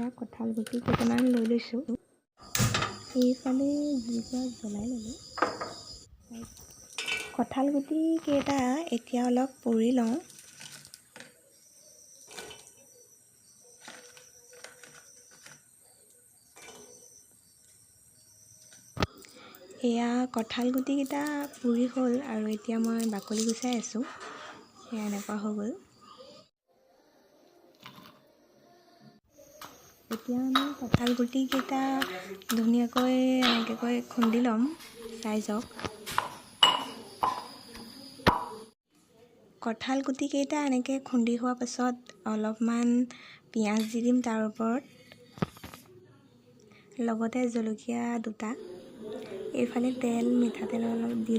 এয়া কঁঠাল গুটি কেইটামান লৈ লৈছোঁ। এইফালে জুইকুৰা জ্বলাই ল'লোঁ। কঁঠাল গুটি কেইটা এতিয়া অলপ পুৰি লওঁ। এয়া কঁঠাল গুটিকেইটা পুৰি হ'ল আৰু এতিয়া মই বাকলি গুচাই আছোঁ। এয়া এনেকুৱা হৈ গ'ল। এতিয়া আমি কঁঠাল গুটিকেইটা ধুনীয়াকৈ এনেকৈ খুন্দি ল'ম, চাই যাওক। কঁঠাল গুটিকেইটা এনেকৈ খুন্দি হোৱাৰ পাছত অলপমান পিঁয়াজ দি দিম তাৰ ওপৰত, লগতে জলকীয়া দুটা। এইফালে তেল, মিঠাতেল অলপ দি